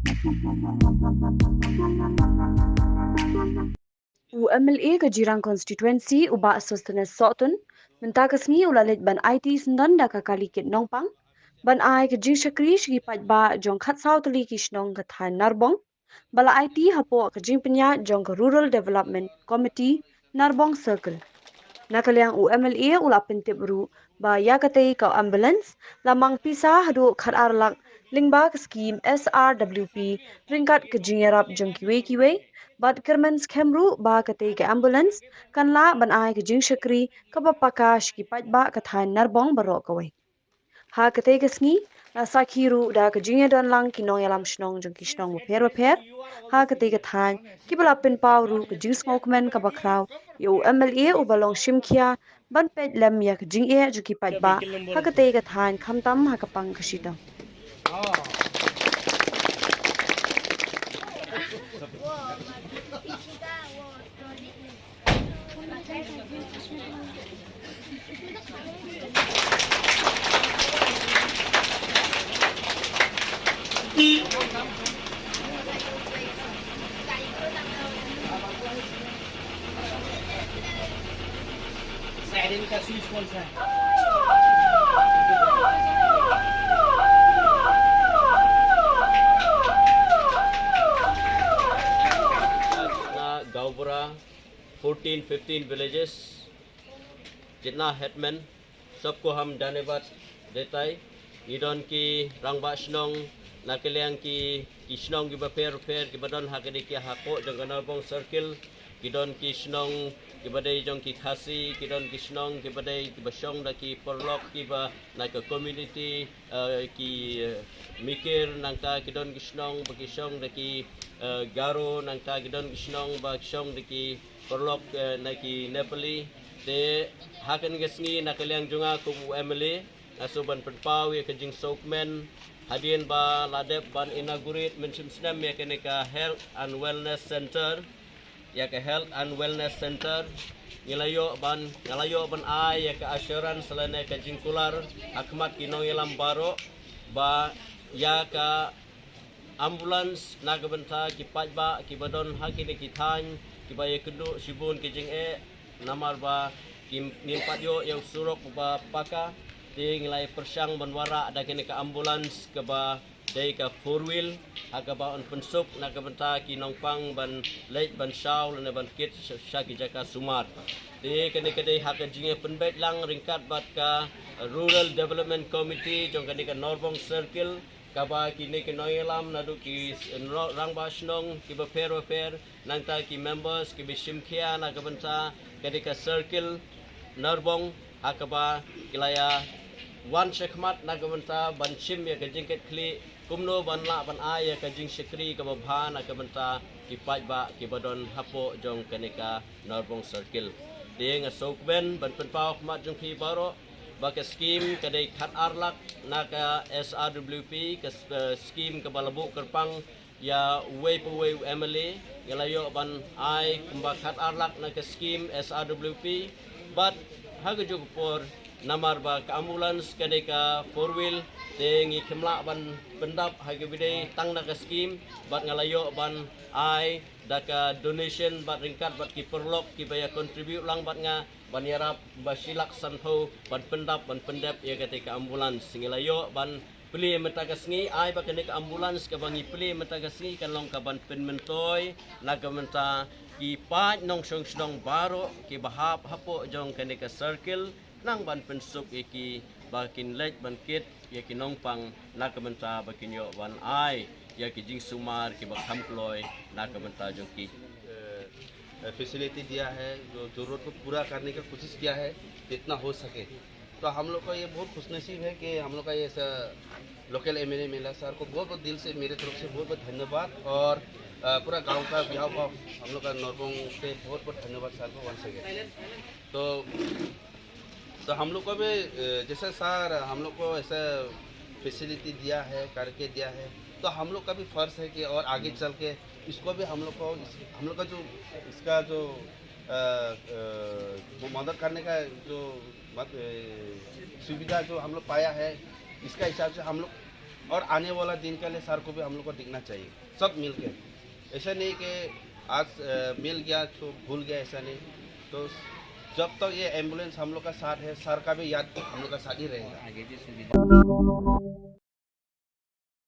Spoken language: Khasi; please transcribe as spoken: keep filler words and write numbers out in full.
U M L A ka Jirang Constituency, u Bah Sosthenes Sohtun, mynta ka sngi u la leit ban aiti syndon da ka kali kit nongpang ban ai ka jingshakri sha ki paidbah jong khatsaw tylli ki shnong ka thaiñ Narbong, ba la aiti hapoh ka jingpynïaid jong ka Rural Development Committee, Narbong Circle. Na ka liang u M L A u la pyntip ruh ba ïa katei ka ambulance la mang pisa haduh khatar lak lyngba ka skim S R W P ryngkat ka jingïarap jong kiwei kiwei, bad kyrmen skhem ruh ba katei ka ambulance kan lah ban ai ka jingshakri kaba paka sha ki paidbah ka thaiñ Narbong baroh kawei. Ha katei ka sngi la sakhi ruh da ka jingïadon lang ki nongïalam shnong jong ki shnong bapher bapher ha katei ka thaiñ, kiba la pynpaw ruh ka jingsngewkmen kaba khraw ïa u M L A uba long shimkhia ban peit lem ïa ka jingeh jong ki paidbah ha katei ka thaiñ, khamtam ha ka pang ka shitom. सायरन का स्विच कौन सा है? अपना गांव बुरा फोर्टीन फिफ्टीन विलेजेस, जितना हेडमैन, सबको हम धन्यवाद देता है। Ngi don ki rangbah shnong na ka liang ki, ki shnong kiba pher pher kiba don ha kane ka hapoh jong ka Narbong Circle, ki don ki shnong kiba dei jong ki Khasi, ki don ki shnong kiba dei kiba shong da ki paralok kiba na ka community, eh, ki, eh, Mikir, nangta ki don ki shnong ba ki shong da ki, eh, Garo, nangta ki don ki shnong ba ki shong da ki paralok, eh, na ki Nepali. Te ha kane ka sngi na ka liang jong nga kum u M L A, nga shu ban pynpaw ïa ka jingsngewkmen hadien ba la dep ban inaugurate mynshem snem ïa kane ka Health and Wellness Center, ïa ka Health and Wellness Center. Ngi la ïoh ban, nga la ïoh ban ai ïa ka assurance lane ka jingkular ha khmat ki nongïalam baroh ba ïa ka ambulance na ka bynta ki paidbah kiba don ha kine ki thaiñ kiba ïakynduh shibun ki jingeh, namar ba kim, ngim pat ïoh ïa u surok uba paka. Te ngi la ïa pyrshang ban wanrah da kane ka ambulance kaba dei ka four wheel, ha kaba yn pynsuk na ka bynta ki nongpang ban leit ban shaw lane ban kit sha, sha ki jaka sumar. Te kane ka dei ha ka jingïapynbeit lang ryngkat bad ka Rural Development Committee jong kane ka Narbong Circle, kaba kine ki nongïalam naduh ki s-, nro-, rangbah shnong kiba pher bapher, nangta ki members kiba shimkhia na ka bynta kane ka Circle Narbong, ha kaba ki la ïa wan shakhmat na ka bynta ban shim ïa ka jingkitkhlieh kumno ban lah ban ai ïa ka jingshakri kaba bha na ka bynta ki paidbah kiba don hapoh jong kane ka Narbong Circle. Te nga sngewkmen ban pynpaw khmat jong phi baroh ba ka skim ka dei khatar lak na ka S R W P, ka s-, eh, skim kaba la buh kyrpang ïa uwei pa uwei u M L A. Ngi la ïoh ban ai kumba khatar lak na ka skim S R W P. Bad ha kajuh ka por, namar ba ka ambulance ka dei ka four wheel, te ngi khlem lah ban pyndap ha kaba dei tang na ka skim, bad nga la ïoh ban ai da ka donation bad ryngkat bad ki paralok kiba ïa contribute lang bad nga ban ïarap ba shi lak sanphew ban pyndap ban pyndep ïa katei ka ambulance. Ngi la ïoh ban plie mynta ka sngi, ai ba kane ka ambulance kaba ngi plie mynta ka sngi kan long kaban pynmyntoi na ka bynta ki paid nongshong shnong baroh kiba hap hapoh jong kane ka circle, nang ban pynsuk ïa ki ba kin leit ban kit ïa ki nongpang na ka bynta ba kin ïoh ban ai ïa ki jingsumar kiba kham kloi na ka bynta jong ki. अ, फैसिलिटी दिया है, जो ज़रूरत को पूरा करने का कोशिश किया है, जितना हो सके। तो हम लोग का ये बहुत खुशनसीब है कि हम लोग का ये ऐसा लोकल एमएलए मिला। सर को बहुत बहुत दिल से, मेरे तरफ से बहुत बहुत धन्यवाद। और, अ, पूरा गांव का बिहाफ ऑफ हम लोग का नरबोंग से बहुत बहुत धन्यवाद सर को वंस अगेन। तो तो हम लोग को भी, अ, जैसे सर हम लोग को ऐसा फैसिलिटी दिया है, करके दिया है, तो हम लोग का भी फर्ज है कि और आगे चल के इसको भी हम लोग को इस, हम लोग का जो इसका जो, अ, अ, वो मदद करने का जो मद-, अ, सुविधा जो हम लोग पाया है, इसका हिसाब से हम लोग और आने वाला दिन के लिए सर को भी हम लोग को देखना चाहिए, सब मिलके। ऐसा नहीं कि आज मिल गया तो भूल गया, ऐसा नहीं। तो जब तक ये एम्बुलेंस हम लोग का साथ है, सर का भी याद हम लोग का साथ ही रहेगा।